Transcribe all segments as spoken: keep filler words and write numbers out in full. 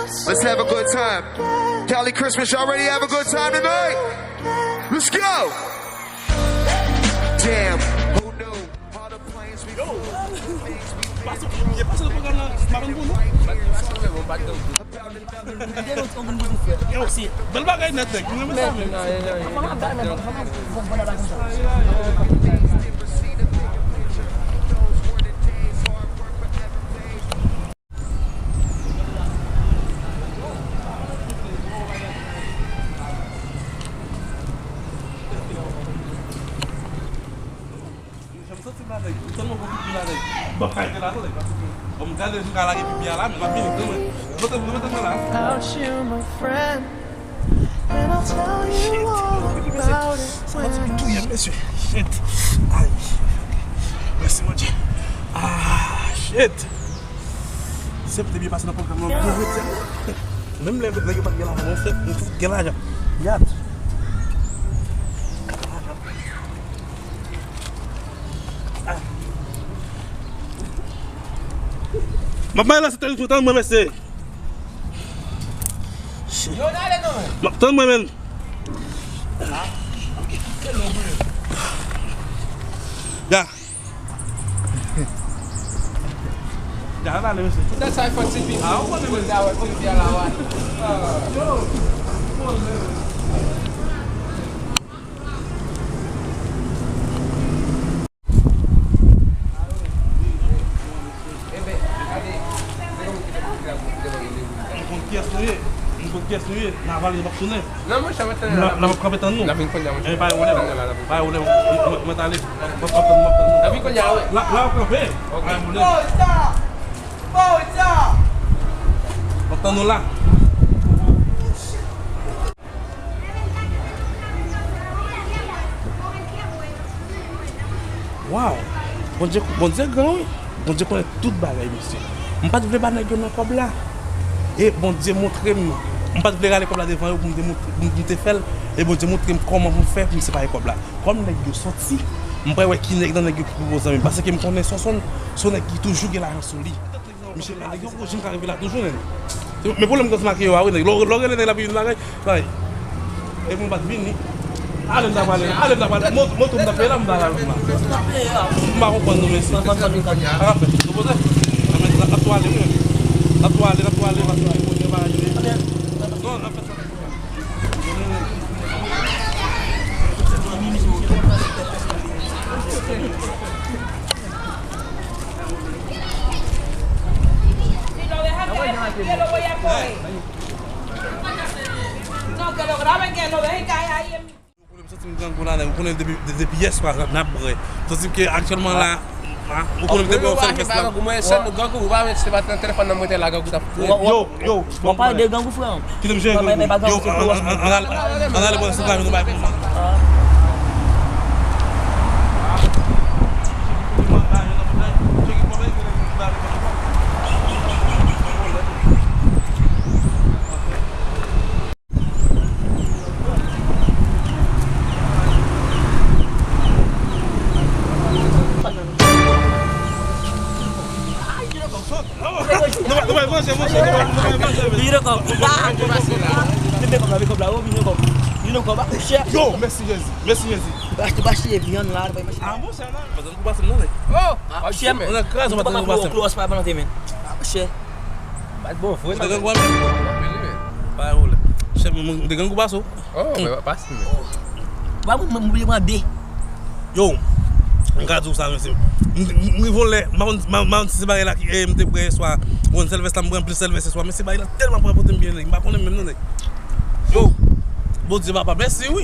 Let's have a good time. Cali Christmas, y'all ready to have a good time tonight? Let's go! Damn, who knew? All the planes we flew, the things we been through, everything right here is all about the Yo, se bèl bagay nèt, nèg. Mwen renmen sa, men. Jan m santi m la, nèg. M tèlman gwo pipi la, nèg. Bon, kay te la, non, nèg. Bon, m gade, m ka lage pipi a la, men m ap vini, tann mwen. Mete, mete mwen la. Out you, my friend, and I'll tell you all about it. Shit. Sa ti tou ye, mesye. Shit. Ay. Mèsi, Bondye. Ah, shit. Se pou te byen pase nan pwogram nan, byen retire. Menm lè nèg yo pa t gen lajan, mwen fèk, mwen fout gen lajan. Yat. M ap bay lanse tèl tou tan mwen, mesye. Yo, n ale kanmenm. M ap tann mwen, menm. Ya. Ya, n ale, mesye. Poutèt sa, e fò ti fi. Ah, ou konnen, mesye. Poutèt sa, wè, ti fi a la, wè. Yo. M konn kiyès nou ye. M konn kiyès nou ye. N a vale, n ap tounen. Non, monchè, mwen tann. N a, n ap kanpe tann nou. N ap vin kounye a, monchè. Eh, pa gen pwoblèm. Pa gen pwoblèm. Mwen, mwen, mwen t ale. Mwen ap tann, mwen ap tann nou. N ap vin kounye a, wi. La, la, w kanpe. Ok. Pa gen pwoblèm. Mwen ap tann nou la. Waw! Bondye, Bondye gran, wi. Bondye konnen tout bagay, mesye. M pa t vle ba nèg yo nan kòb la. E Bondye montre m. M pa t vle rale kòb la devan yo pou m te montre, pou m te fè l. E Bondye montre m kòman pou m fè pou m separe kòb la. Kòm nèg yo soti, m pral wè ki nèg nan nèg yo ki pi gwo zanmi m. Paske m konnen Sonsonn, se yon nèg ki toujou gen lajan sou li. Misye la, nèg yo poko janm ka rive la toujou, nen. Men pwoblèm gaz make yo a, wi, nèg. Lè w, lè w rele nèg la pou yon bagay, bay. E mwen pa t vini. Ale m ta pale, ale m ta pale. Mo-, moto m ta peye la, m ta la, la. M pa konprann nou, mesye. Sa ka fèt, nou poze. N ap, n ap tou ale, wi. N ap tou ale, n ap tou ale, paske kote pa rive. Non, n ap fè sa. Si no dejan aquí, que lo voy a coger. No, que lo graben, que lo dejen caer ahí en mi. Ou konnen m santi m grangou la, nèg. Ou konnen depi, de-, depi yè swa n ap bwè. M santi ke aktyèlman la, ah, ou konnen m te bwè yon sèl kès la. Mwen sèl nou grangou, ou pa mete se pa nan telefòn nan mwen te la grangou t ap fè. Yo, yo, w ap pale de grangou, frè m. Kite m jere grangou. Yo, an, an, an, an, an ale pran sou kay nou bay pou mwen. Yo, mèsi Jezi, mèsi Jezi. Achte, achte vyann la. Ah, monchè, non. Ou nan kraze, ou pa t nan pase. Klowòs pa nan te men. Ah, monchè. Bat bon, frè. Ou te gen gwa menm? Pa gen pwoblèm. Chèf, mwen, mwen te gen gou pase w. Oh, men pa pase, men. Ba mwen, mwen, mwen bliye pran de. Yo, m ka di w sa, mesye. M, m, m rive yon lè, m pa konn, m pa, m pa konn si se bagay la ki, eh, m te bwè yè swa. Bon, sèl vès la, m pran plis sèl vès yè swa. Men se bagay la tèlman pran pote m byen, nèg. M pa konnen menm, non, nèg. Yo, Bondye papa, mèsi, wi.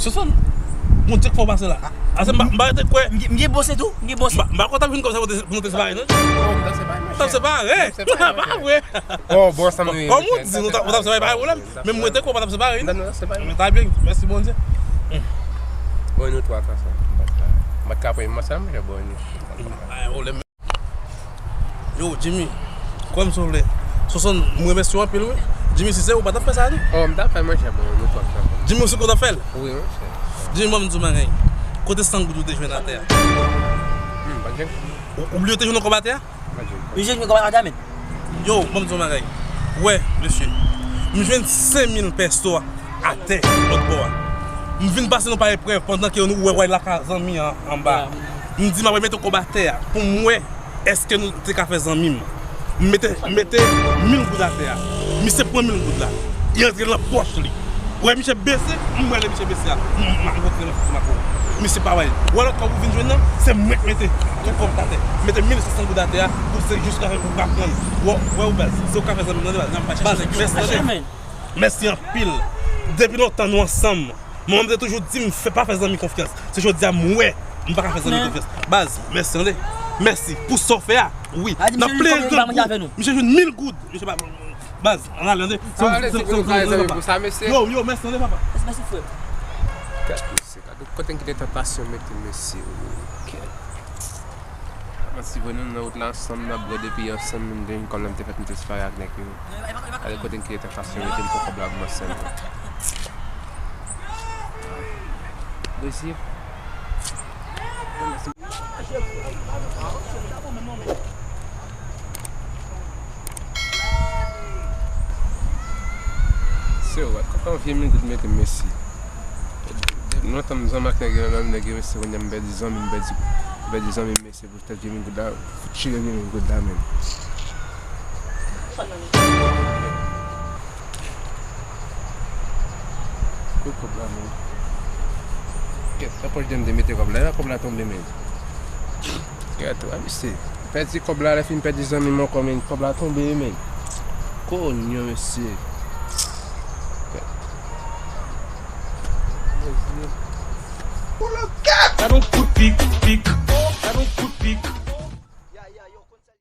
Sonsonn, Bondye k fè w pase la. Ase m pa, m pa rete kwè. M gen, m gen bon se tou, m gen bon se. M pa, m pa kwè w t ap vin kòm sa pou te, pou nou te separe, non? Oh, m t ap separe, monchè. T ap separe? M t ap separe, monchè. Pa vre. Oh, bon, sa m ye. Kòm ou di, nou t ap, nou t ap separe, pa gen pwoblèm. Men mwen te kwè w pa t ap separe, non? Non, non, separe. Men ta byen, mèsi Bondye. Bon, nou twa ansanm. M pa t ka, m pa t ka pran yon mòso, monchè, bon, nou. Pa gen pwoblèm. Yo, Jimmy, kwè m si w vle. Sonsonn, m remèsye w anpil, wi. Jimmy, si se ou, pa t ap fè sa, non? Oh, m t ap fè l, monchè, bon, nou twa ansanm. Jimmy, ou si w t ap fè l? Wi, monchè. Jimmy, ban m di w bagay. Kote san goud ou te jwenn atè a? Hmm, pa t jwenn. Ou, ou bliye w te jwenn yon kòb atè a? Pa t jwenn. Ou jwenn yon kòb atè a, men? Yo, ban m di w bagay. Wè, mesye, m jwenn senk mil pèso atè lòt bò a. M vin pase yon pa eprèv pandan ke nou wè wè lakay zanmi an anba. M di m ap mete kòb atè a pou m wè èske nou te ka fè zanmi m. M mete, m mete mil goud atè a. Misye pran mil goud la. Li rantre nan pòch li. Wè misye bese, m wè lè misye bese a. M, m, m ap rantre nan pòch mako. Misye pa bay. Wè lòt kòb ou vin jwenn nan, se mwen k mete tout kòb atè. M mete mil senk san goud atè a pou se jis ka fè pou w ka pran. Wè, wè ou baz, se ou ka fè zanmi m nan, baz. Baz, mèsi tande. Mèsi anpil. Depi lontan nou ansanm. Manman m te toujou di m fè pa fè zanmi konfyans. Se jodi a m wè m pa ka fè zanmi konfyans. Baz, mèsi tande. Mèsi pou sa w fè a. Wi. Nan plen gran kou. Misye jwenn mil goud. Misye pa baz, ann ale tande. Se yon zanmi pou sa mesye. Yo, yo, mèsi tande papa. Mèsi frè m. Kèt mesye, gade kote m kite tantasyon mete mesye. Kèt. Mwen si vre nou nan wout la ansanm, n ap bwè depi ansanm, m te vin kòm lè m te fèt m te separe ak nèg yo. Gade kote m kite tantasyon mete m pran kòb la pou mwen sèlman. Mesye. Se wè, kòb la yon vye mil goud mete m mesye. Lontan m zanmi ak nèg yo, nèg yo mesye, kounye a m pèdi zanmi, m pèdi, m pèdi zanmi mesye. Se pou tèt vye mil goud la, fout chire vye mil goud la menm. Kot kòb la menm? Kèt, nan pòch de m te mete kòb la, e la kòb la tonbe menm. Kèt, wè misye. Pèdi kòb la, lè fin pèdi zanmi m ankò menm, kòb la tonbe menm. Konyo mesye. Kèt. Mesye. Gad yon kout pik, pik.